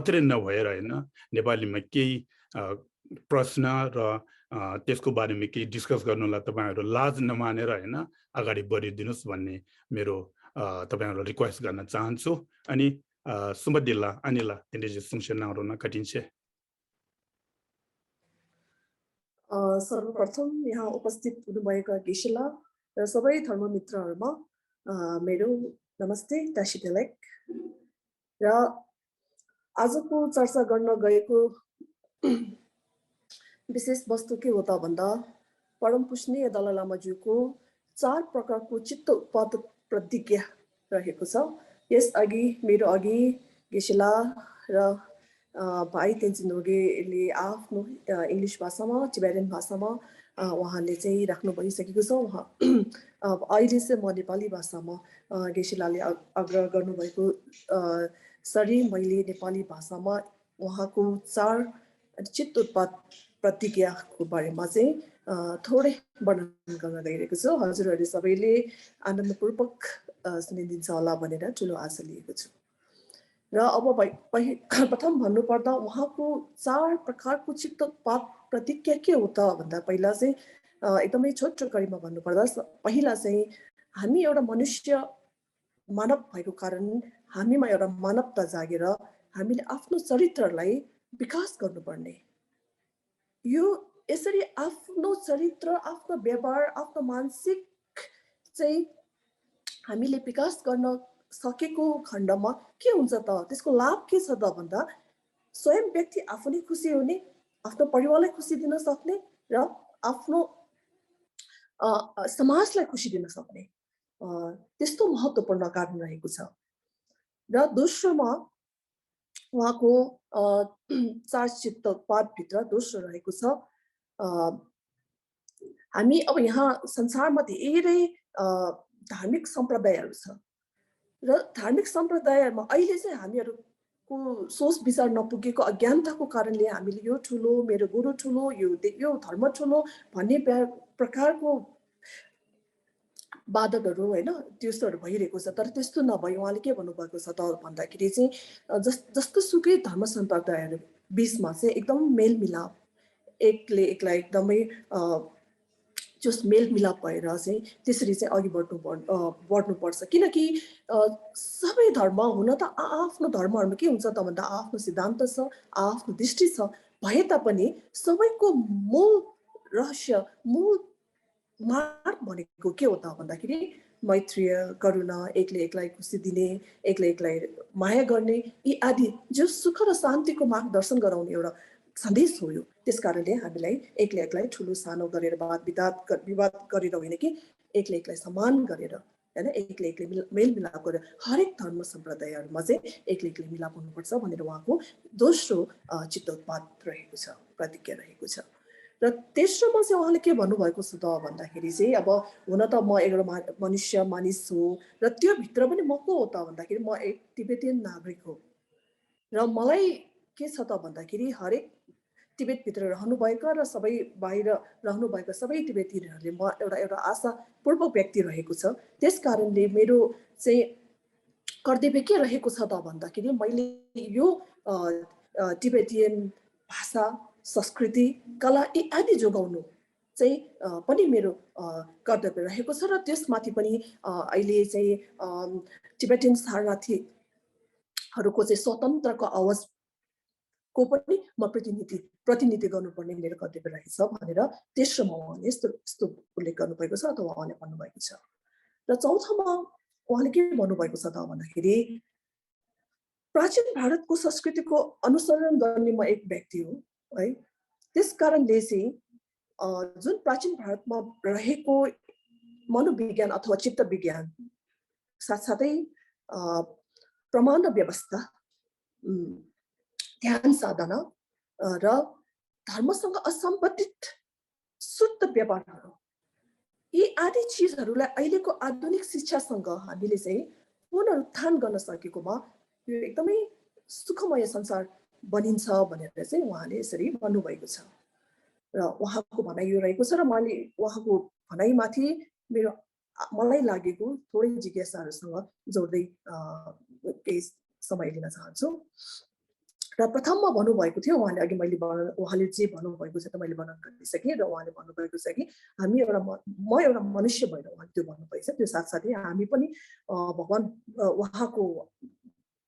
मात्रै नभएर होइन नेपालीमा केही प्रश्न र त्यसको बारेमा केही डिस्कस गर्नलाई तपाईँहरू लाज नमानेर होइन अगाडि बढिदिनुहोस् भन्ने मेरो तपाईँहरूलाई रिक्वेस्ट गर्न चाहन्छु। अनि सुमदिल्ला अनिला तिनीजी सुंसेन नाउरोना कटिन्छे। सर्वप्रथम यहाँ उपस्थित हुनुभएका गेसिला र सबै धर्ममित्रहरूमा मेरो नमस्ते टासिटेलेक। र आजको चर्चा गर्न गएको विशेष वस्तु के हो त भन्दा परम पूजनीय दलाई लामाज्यूको 4 प्रकारको चित्त उत्पादक प्रतिज्ञा रहेको छ। यसअघि मेरो अघि गेसिला र भाइ तेन्जिन नोर्गेले आफ्नो इङ्ग्लिस भाषामा टिबेटन भाषामा उहाँले चाहिँ राख्नु भइसकेको छ। उहाँ अहिले चाहिँ म नेपाली भाषामा गेसिलाले आग्रह गर्नुभएको सरी मैले नेपाली भाषामा उहाँको 4 चित्त उत्पाद प्रतिज्ञाको बारेमा चाहिँ थोरै वर्णन गर्न गइरहेको छु। हजुरहरूले सबैले आनन्दपूर्वक सुनिदिन्छ होला भनेर ठुलो आशा लिएको छु। र अब प्रथम भन्नुपर्दा उहाँको 4 प्रकारको चित्त उत्पाद प्रतिज्ञा के हो त भन्दा पहिला चाहिँ एकदमै छोटो करीमा भन्नुपर्दा पहिला चाहिँ हामी एउटा मनुष्य मानव भएको कारण हामीमा एउटा मानवता जागेर हामीले आफ्नो चरित्रलाई विकास गर्नुपर्ने। यो यसरी आफ्नो चरित्र, आफ्नो व्यवहार, आफ्नो मानसिक चाहिँ हामीले विकास गर्न सकेको खण्डमा के हुन्छ त, त्यसको लाभ के छ त भन्दा स्वयं व्यक्ति आफू नै खुसी हुने, आफ्नो परिवारलाई खुसी दिन सक्ने र आफ्नो समाजलाई खुसी दिन सक्ने त्यस्तो महत्त्वपूर्ण कारण रहेको छ। र दोस्रोमा उहाँको 4 चित्त उत्पादभित्र दोस्रो रहेको छ हामी अब यहाँ संसारमा धेरै धार्मिक सम्प्रदायहरू छ र धार्मिक सम्प्रदायमा अहिले चाहिँ हामीहरूको सोच विचार नपुगेको अज्ञानताको कारणले हामीले यो ठुलो, मेरो गुरु ठुलो, यो धर्म ठुलो भन्ने प्रकारको वादकहरू होइन त्यस्तोहरू भइरहेको छ। तर त्यस्तो नभई उहाँले के भन्नुभएको छ त भन्दाखेरि चाहिँ जस्तो सुकै धर्म सम्प्रदायहरू बिचमा चाहिँ एकदम मेलमिलाप, एकले एकलाई एकदमै जस मेलमिलाप भएर चाहिँ त्यसरी चाहिँ अघि बढ्नुपर्छ। किनकि सबै धर्म हुन त आफ्नो धर्महरूमा के हुन्छ त भन्दा आफ्नो सिद्धान्त छ, आफ्नो दृष्टि छ, भए तापनि सबैको मूल रहस्य, मूल मार्ग भनेको के हो त भन्दाखेरि मैत्रीय, करुणा, एकले एकलाई खुसी दिने, एकले एकलाई माया गर्ने, यी आदि जो सुख र शान्तिको मार्गदर्शन गराउने एउटा सन्देश हो यो। त्यसकारणले हामीलाई एकले एकलाई ठुलो सानो गरेर विवाद गरेर होइन कि एकले एकलाई सम्मान गरेर हैन, एकले एकले मेलमिलाप गरेर हरेक धर्म सम्प्रदायहरूमा चाहिँ एकले एकले मिलाप हुनुपर्छ भनेर उहाँको दोस्रो चित्त उत्पाद रहेको छ, प्रतिज्ञा रहेको छ। र तेस्रोमा चाहिँ उहाँले के भन्नुभएको छ त भन्दाखेरि चाहिँ अब हुन त म एउटा मनुष्य मानिस हो र त्यो भित्र पनि म को हो त भन्दाखेरि म एक तिब्बतीयन नागरिक हो र मलाई के छ त भन्दाखेरि हरेक तिब्बतभित्र रहनुभएका र सबै बाहिर रहनुभएका सबै तिब्बतीहरूले म एउटा आशापूर्वक व्यक्ति रहेको छ। त्यस कारणले मेरो चाहिँ कर्तव्य के रहेको छ त भन्दाखेरि मैले यो तिब्बतीयन भाषा, संस्कृति, कला आदि जोगाउनु चाहिँ पनि मेरो कर्तव्य रहेको छ। र त्यसमाथि पनि अहिले चाहिँ तिब्बतीयन शरणार्थीहरूको चाहिँ स्वतन्त्रको आवाज को पनि म प्रतिनिधि गर्नुपर्ने मेरो कर्तव्य रहेछ भनेर तेस्रोमा उहाँले यस्तो उल्लेख गर्नुभएको छ अथवा उहाँले भन्नुभएको छ। र चौथोमा उहाँले के भन्नुभएको छ त भन्दाखेरि प्राचीन भारतको संस्कृतिको अनुसरण गर्ने म एक व्यक्ति हो है। त्यस कारणले चाहिँ जुन प्राचीन भारतमा रहेको मनोविज्ञान अथवा चित्त विज्ञान साथसाथै प्रमाण व्यवस्था, ध्यान साधना र धर्मसँग असम्बन्धित शुद्ध व्यवहारहरू, यी आदि चिजहरूलाई अहिलेको आधुनिक शिक्षासँग हामीले चाहिँ पुनरुत्थान गर्न सकेकोमा यो एकदमै सुखमय संसार बनिन्छ भनेर चाहिँ उहाँले यसरी भन्नुभएको छ। र उहाँको भनाइ यो रहेको छ र मैले उहाँको भनाइमाथि मलाई लागेको थोरै जिज्ञासाहरूसँग जोड्दै केही समय लिन चाहन्छु। र र प्रथममा भन्नुभएको थियो उहाँले, अघि उहाँले जे भन्नुभएको छ त मैले वर्णन गरिसकेँ, र उहाँले भन्नुभएको छ कि हामी म एउटा मनुष्य भएर उहाँले त्यो भन्नुभएको छ। त्यो साथसाथै हामी पनि भगवान उहाँको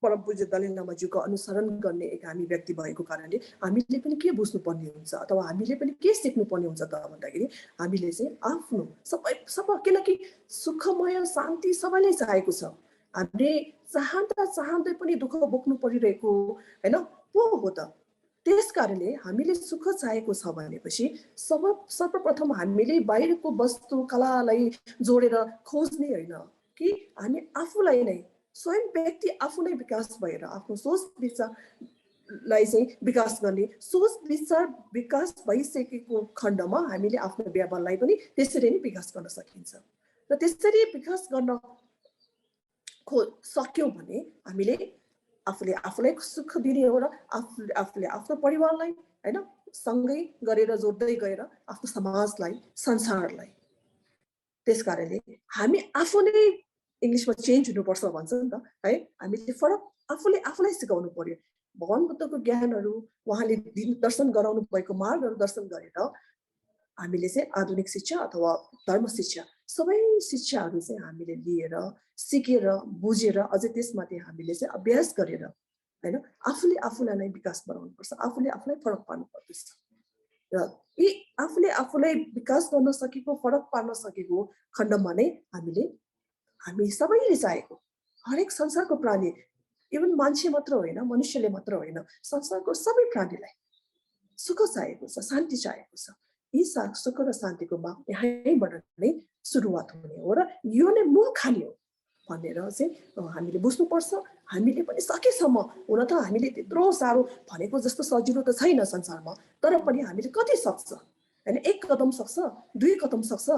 परम पूज्य दलाई लामाज्यूको अनुसरण गर्ने एक हामी व्यक्ति भएको कारणले हामीले पनि के बुझ्नुपर्ने हुन्छ अथवा हामीले पनि के सिक्नुपर्ने हुन्छ त भन्दाखेरि हामीले चाहिँ आफ्नो सबै किनकि सुखमय शान्ति सबैलाई चाहेको छ। हामीले चाहँदै पनि दुःख बोक्नु परिरहेको होइन पो हो त। त्यस कारणले हामीले सुख चाहेको छ भनेपछि सर्वप्रथम हामीले बाहिरको वस्तु कलालाई जोडेर खोज्ने होइन कि हामी आफूलाई नै स्वयं व्यक्ति आफू नै विकास भएर आफ्नो सोच विचारलाई चाहिँ विकास गर्ने, सोच विचार विकास भइसकेको खण्डमा हामीले आफ्नो व्यवहारलाई पनि त्यसरी नै विकास गर्न सकिन्छ। र त्यसरी विकास गर्न सक्यौँ भने हामीले आफूले आफूलाई सुख दिने हो र आफूले आफ्नो परिवारलाई होइन सँगै गरेर जोड्दै गएर आफ्नो समाजलाई, संसारलाई। त्यस कारणले हामी आफू नै इङ्ग्लिसमा चेन्ज हुनुपर्छ भन्छ नि त है। हामीले फरक आफूले आफूलाई सिकाउनु पर्यो। भगवान बुद्धको ज्ञानहरू उहाँले दर्शन गराउनु भएको मार्गहरू दर्शन गरेर हामीले चाहिँ आधुनिक शिक्षा अथवा धर्म शिक्षा सबै शिक्षाहरू चाहिँ हामीले लिएर सिकेर बुझेर अझै त्यसमाथि हामीले चाहिँ अभ्यास गरेर होइन आफूले आफूलाई नै विकास बनाउनुपर्छ, आफूले आफूलाई फरक पार्नु पर्दछ। र यी आफूले आफूलाई विकास गर्न सकेको, फरक पार्न सकेको खण्डमा नै हामी सबैले चाहेको हरेक संसारको प्राणी, इभन मान्छे मात्र होइन, मनुष्यले मात्र होइन, संसारको सबै प्राणीलाई सुख चाहेको छ, शान्ति चाहेको छ। यी सुख र शान्तिको माग यहीँबाट नै सुरुवात हुने हो र यो नै मूल खानी हो भनेर चाहिँ हामीले बुझ्नुपर्छ। हामीले पनि सकेसम्म, हुन त हामीले त्यत्रो साह्रो भनेको जस्तो सजिलो त छैन संसारमा, तर पनि हामीले कति सक्छ होइन, 1 कदम सक्छ, 2 कदम सक्छ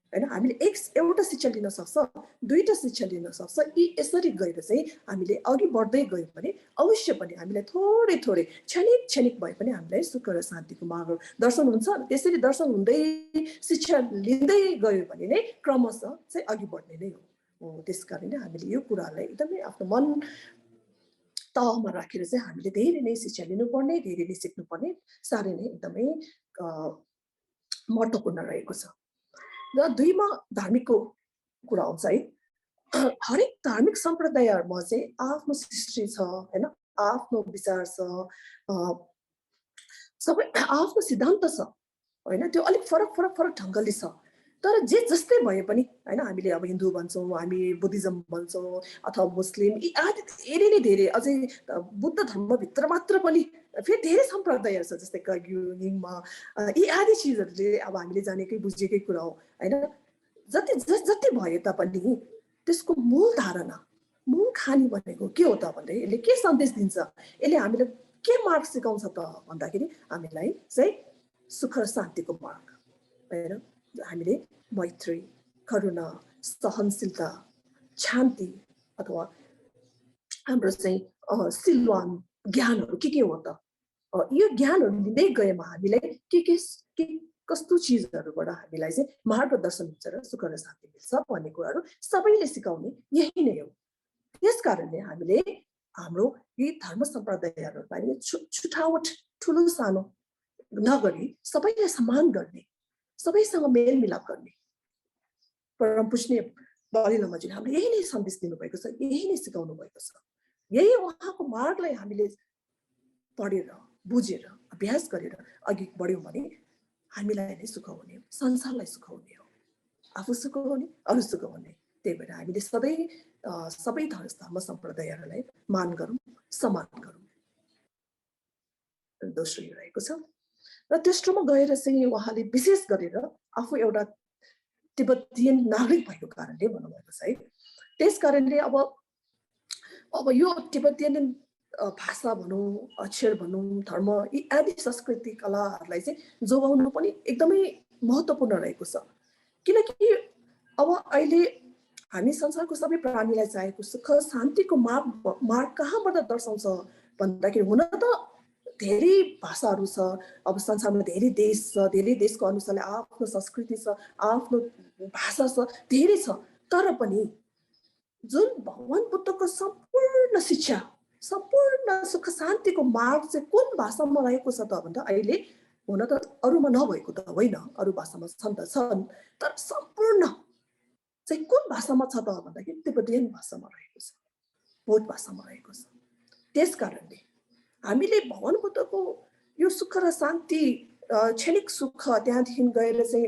होइन, हामीले एउटा शिक्षा लिन सक्छ, 2टा शिक्षा लिन सक्छ। यी यसरी गएर चाहिँ हामीले अघि बढ्दै गयो भने अवश्य पनि हामीलाई थोरै क्षणिक भए पनि हामीलाई सुख र शान्तिको मार्ग दर्शन हुन्छ। त्यसरी दर्शन हुँदै शिक्षा लिँदै गयो भने नै क्रमशः चाहिँ अघि बढ्ने नै हो। त्यस कारणले हामीले यो कुरालाई एकदमै आफ्नो मन तहमा राखेर चाहिँ हामीले धेरै नै शिक्षा लिनुपर्ने, धेरै नै सिक्नुपर्ने साह्रै नै एकदमै महत्त्वपूर्ण रहेको छ। र 2मा धार्मिकको कुरा आउँछ है। हरेक धार्मिक सम्प्रदायहरूमा चाहिँ आफ्नो हिस्ट्री छ होइन, आफ्नो विचार छ, सबै आफ्नो सिद्धान्त छ होइन, त्यो अलिक फरक ढङ्गले छ। तर जे जस्तै भए पनि होइन, हामीले अब हिन्दू भन्छौँ, हामी बुद्धिज्म भन्छौँ अथवा मुस्लिम, यी आदि धेरै नै धेरै, अझै बुद्ध धर्मभित्र मात्र पनि फेरि धेरै सम्प्रदायहरू छ जस्तै कग्यु, निङमा, यी आदि चिजहरूले अब हामीले जानेकै बुझेकै कुरा हो होइन। जति भए तापनि त्यसको मूल धारणा, मूल खानी भनेको के हो त भन्दाखेरि यसले के सन्देश दिन्छ, यसले हामीलाई के मार्ग सिकाउँछ त भन्दाखेरि हामीलाई चाहिँ सुख र शान्तिको मार्ग होइन। हामीले मैत्री, करुणा, सहनशीलता, शान्ति अथवा हाम्रो चाहिँ सिलवान ज्ञानहरू के हो त, यो ज्ञानहरू लिँदै गएमा हामीलाई के कस्तो चिजहरूबाट हामीलाई चाहिँ मार्गदर्शन हुन्छ र सुख र शान्ति मिल्छ भन्ने कुराहरू सबैले सिकाउने यही नै हो। त्यस कारणले हामीले हाम्रो यी धर्म सम्प्रदायहरूलाई छुटावट ठुलो सानो नगरी सबैलाई सम्मान गर्ने, सबैसँग मेलमिलाप गर्ने परम पूज्य दलाई लामाज्यूले हामीले यही नै सन्देश दिनुभएको छ, यही नै सिकाउनु भएको छ। यही उहाँको मार्गलाई हामीले पढेर बुझेर अभ्यास गरेर अघि बढ्यौँ भने हामीलाई नै सुख हुने हो, संसारलाई सुख हुने हो, आफू सुख हुने, अरू सुख हुने। त्यही भएर हामीले सबै धर्म सम्प्रदायहरूलाई मान गरौँ, सम्मान गरौँ। दोस्रो यो रहेको छ। र तेस्रोमा गएर चाहिँ उहाँले विशेष गरेर आफू एउटा तिब्बतियन नागरिक भएको कारणले भन्नुभएको छ है। त्यस कारणले अब यो तिब्बतियन भाषा भनौँ, अक्षर भनौँ, धर्म, यी आदि संस्कृति कलाहरूलाई चाहिँ जोगाउनु पनि एकदमै महत्त्वपूर्ण रहेको छ। किनकि अब अहिले हामी संसारको सबै प्राणीलाई चाहेको सुख शान्तिको मार्ग कहाँबाट दर्शाउँछ भन्दाखेरि, हुन त धेरै भाषाहरू छ, अब संसारमा धेरै देश छ, धेरै देशको अनुसारले आफ्नो संस्कृति छ, आफ्नो भाषा छ, धेरै छ। तर पनि जुन भगवान बुद्धको सम्पूर्ण शिक्षा सम्पूर्ण सुख शान्तिको मार्ग चाहिँ कुन भाषामा रहेको छ त भन्दा अहिले हुन त अरूमा नभएको त होइन, अरू भाषामा छन् त छन्, तर सम्पूर्ण चाहिँ कुन भाषामा छ त भन्दाखेरि तिब्बतीयन भाषामा रहेको छ, बोध भाषामा रहेको छ। त्यस कारणले हामीले भगवान बुद्धको यो सुख र शान्ति, क्षणिक सुख, त्यहाँदेखि गएर चाहिँ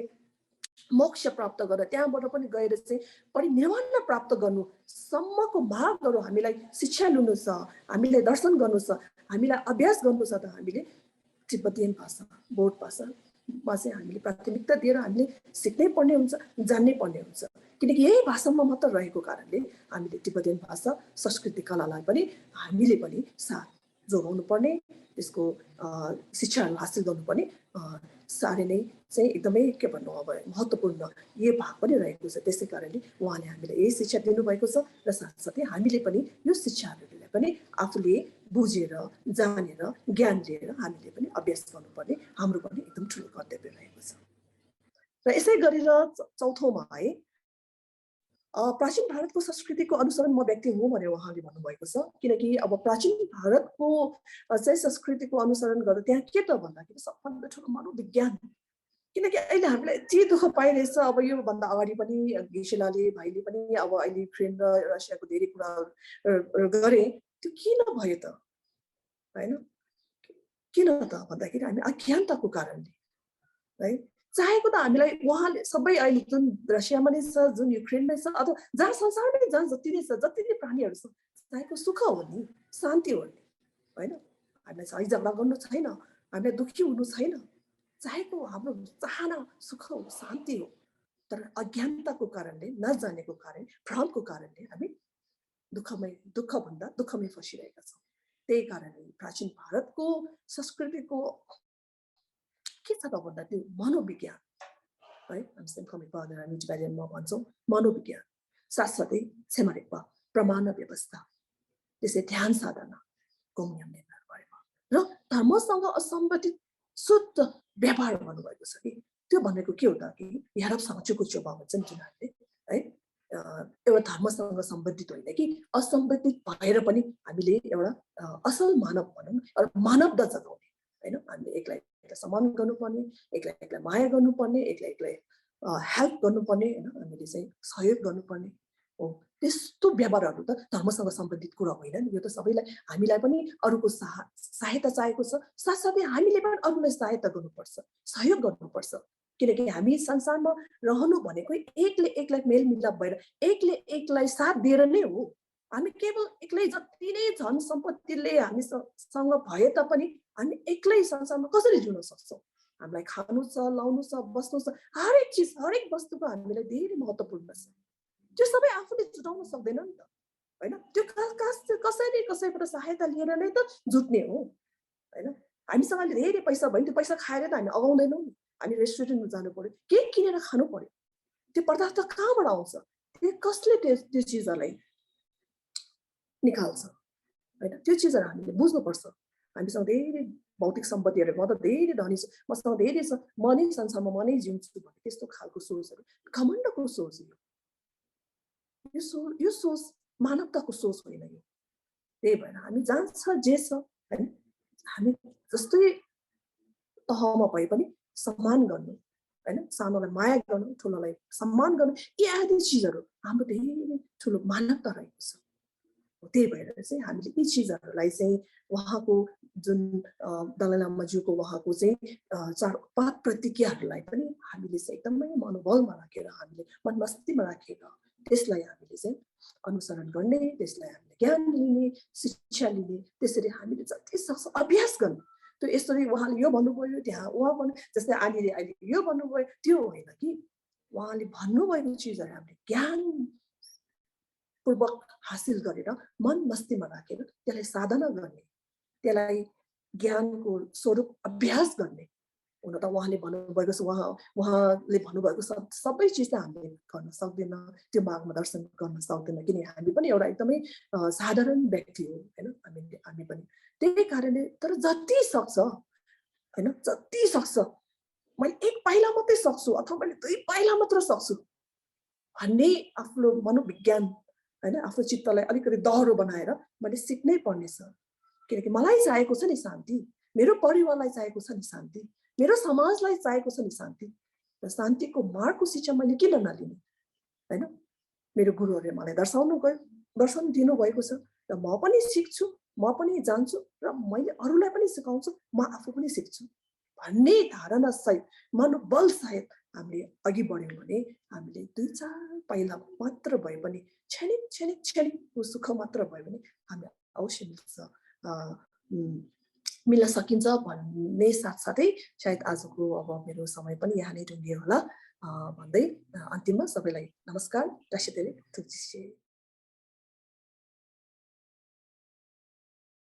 मोक्ष प्राप्त गरेर त्यहाँबाट पनि गएर चाहिँ परिनिर्वाण प्राप्त गर्नुसम्मको मार्गहरू हामीलाई शिक्षा लिनु छ, हामीलाई दर्शन गर्नु छ, हामीलाई अभ्यास गर्नु छ त हामीले तिब्बतीयन भाषा, बोध भाषामा चाहिँ हामीले प्राथमिकता दिएर हामीले सिक्नै पर्ने हुन्छ, जान्नै पर्ने हुन्छ। किनकि यही भाषामा मात्र रहेको कारणले हामीले तिब्बतीयन भाषा, संस्कृति, कलालाई पनि हामीले पनि साथ जोगाउनु पर्ने, त्यसको शिक्षाहरू हासिल गर्नुपर्ने साह्रै नै चाहिँ एकदमै के भन्नु अब महत्त्वपूर्ण यो भाग पनि रहेको छ। त्यसै कारणले उहाँले हामीलाई यही शिक्षा दिनुभएको छ र साथसाथै हामीले पनि यो शिक्षाहरूलाई पनि आफूले बुझेर, जानेर, ज्ञान लिएर हामीले पनि अभ्यास गर्नुपर्ने हाम्रो पनि एकदम ठुलो कर्तव्य रहेको छ। र यसै गरेर चौथोमा है, प्राचीन भारतको संस्कृतिको अनुसरण म व्यक्ति हुँ भनेर उहाँले भन्नुभएको छ। किनकि अब प्राचीन भारतको चाहिँ संस्कृतिको अनुसरण गर्दा त्यहाँ के त भन्दाखेरि सबभन्दा ठुलो मनोविज्ञान। किनकि अहिले हामीलाई यति दुःख पाइरहेछ। अब योभन्दा अगाडि पनि घिसिलाले भाइले पनि अब अहिले युक्रेन र रसियाको धेरै कुराहरू गरे, त्यो किन भयो त होइन? किन त भन्दाखेरि हामी अज्ञानताको कारणले है। चाहेको त हामीलाई उहाँले सबै अहिले जुन रसियामा नै छ, जुन युक्रेनमै छ, अथवा जहाँ संसारमै जहाँ जति नै छ, जति नै प्राणीहरू छ, चाहेको सुख हो नि, शान्ति हो नि होइन। हामीलाई झै झगडा गर्नु छैन, हामीलाई दुःखी हुनु छैन, चाहेको हाम्रो चाहना सुख हो, शान्ति हो। तर अज्ञानताको कारणले, नजानेको कारण, भ्रमको कारणले हामी दुःखभन्दा दुःखमै फसिरहेका छौँ। त्यही कारणले प्राचीन भारतको संस्कृतिको के छ त भन्दा त्यो मनोविज्ञान है, हामी टिबेटियनमा भन्छौँ मनोविज्ञान, साथसाथै क्षमारेक्पा, प्रमाण व्यवस्था, त्यसै ध्यान साधना, गम्यम निर्माण गरेको र धर्मसँग असम्बन्धित शुद्ध व्यवहार भन्नुभएको छ कि त्यो भनेको के हो त कि यारबसँग चुकुचोबा भन्छन् तिनीहरूले है। एउटा धर्मसँग सम्बन्धित होइन कि असम्बन्धित भएर पनि हामीले एउटा असल मानव भनौँ, एउटा मानवता जगाउने होइन। हामीले एक्लै सम्मान गर्नुपर्ने, एक्लै माया गर्नुपर्ने, एक्लै हेल्प गर्नुपर्ने होइन, हामीले चाहिँ सहयोग गर्नुपर्ने हो। त्यस्तो व्यवहारहरू त धर्मसँग सम्बन्धित कुरा होइन नि। यो त सबैलाई, हामीलाई पनि अरूको सहायता चाहिएको छ, साथसाथै हामीले पनि अरूलाई सहायता गर्नुपर्छ, सहयोग गर्नुपर्छ। किनकि हामी संसारमा रहनु भनेको एक्लै मेलमिलाप भएर एक्लै साथ दिएर नै हो। हामी केवल एक्लै जति नै धन सम्पत्तिले हामीसँग भए तापनि हामी एक्लै संसारमा कसरी जिउन सक्छौँ? हामीलाई खानु छ, लाउनु छ, बस्नु छ, हरेक चिज, हरेक वस्तुको हामीलाई धेरै महत्त्वपूर्ण छ। त्यो सबै आफूले जुटाउन सक्दैन नि त होइन। त्यो कसैबाट सहायता लिएर नै त जुट्ने हो होइन। हामीसँग अहिले धेरै पैसा भयो, त्यो पैसा खाएर त हामी अगाउँदैनौँ नि। हामी रेस्टुरेन्टमा जानु पर्यो, केही किनेर खानु पर्यो, त्यो पदार्थ कहाँबाट आउँछ, त्यो कसले त्यो चिजहरूलाई निकाल्छ होइन। त्यो चिजहरू हामीले बुझ्नुपर्छ। हामीसँग धेरै भौतिक सम्पत्तिहरू, म त धेरै धनी छु, मसँग धेरै छ, म नै संसारमा म नै जिउँछु भन्ने त्यस्तो खालको सोचहरू घमण्डको सोच हो। यो सोच मानवताको सोच होइन यो। त्यही भएर हामी जहाँ छ जे छ होइन, हामी जस्तै तहमा भए पनि सम्मान गर्नु होइन, सानोलाई माया गर्नु, ठुलोलाई सम्मान गर्नु, यी आदि चिजहरू हाम्रो धेरै ठुलो मानवता रहेको छ। त्यही भएर चाहिँ हामीले यी चिजहरूलाई चाहिँ उहाँको जुन दलाई लामाज्यूको उहाँको चाहिँ 4 उत्पात प्रतिज्ञाहरूलाई पनि हामीले चाहिँ एकदमै मनोबलमा राखेर, हामीले मनमस्तीमा राखेर त्यसलाई हामीले चाहिँ अनुसरण गर्ने, त्यसलाई हामीले ज्ञान लिने, शिक्षा लिने, त्यसरी हामीले जति सक्छ अभ्यास गर्नु। त्यो यसरी उहाँले यो भन्नुभयो, त्यहाँ उहाँ भन्नु, जस्तै आनीले अहिले यो भन्नुभयो, त्यो होइन कि उहाँले भन्नुभएको चिजहरू हामीले ज्ञान पूर्वक हासिल गरेर मन मस्तीमा राखेर त्यसलाई साधना गर्ने, त्यसलाई ज्ञानको स्वरूप अभ्यास गर्ने। हुन त उहाँले भन्नुभएको छ, उहाँले भन्नुभएको सबै चिज त हामीले गर्न सक्दैन, त्यो मार्गदर्शन गर्न सक्दैन, किनकि हामी पनि एउटा एकदमै साधारण व्यक्ति हो होइन। हामी पनि त्यही कारणले, तर जति सक्छ होइन, जति सक्छ मैले 1 पाइला मात्रै सक्छु अथवा मैले 2 पाइला मात्र सक्छु भन्ने आफ्नो मनोविज्ञान होइन, आफ्नो चित्तलाई अलिकति दह्रो बनाएर मैले सिक्नै पर्नेछ। किनकि मलाई चाहिएको छ नि शान्ति, मेरो परिवारलाई चाहिएको छ नि शान्ति, मेरो समाजलाई चाहिएको छ नि शान्ति। र शान्तिको मार्गको शिक्षा मैले किन नलिने, होइन? मेरो गुरुहरूले मलाई दर्शन दिनुभएको छ र म पनि सिक्छु, म पनि जान्छु र मैले अरूलाई पनि सिकाउँछु, म आफू पनि सिक्छु भन्ने धारणा सहित, मनोबल सहित हामीले अघि बढ्यौँ भने हामीले 2-4 पाइला मात्र भए पनि क्षणिक सुख मात्र भयो भने हामीलाई अवश्य मिल्न सकिन्छ भन्ने साथसाथै सायद आजको अब मेरो समय पनि यहाँ नै टुङ्गियो होला भन्दै अन्तिममा सबैलाई नमस्कार,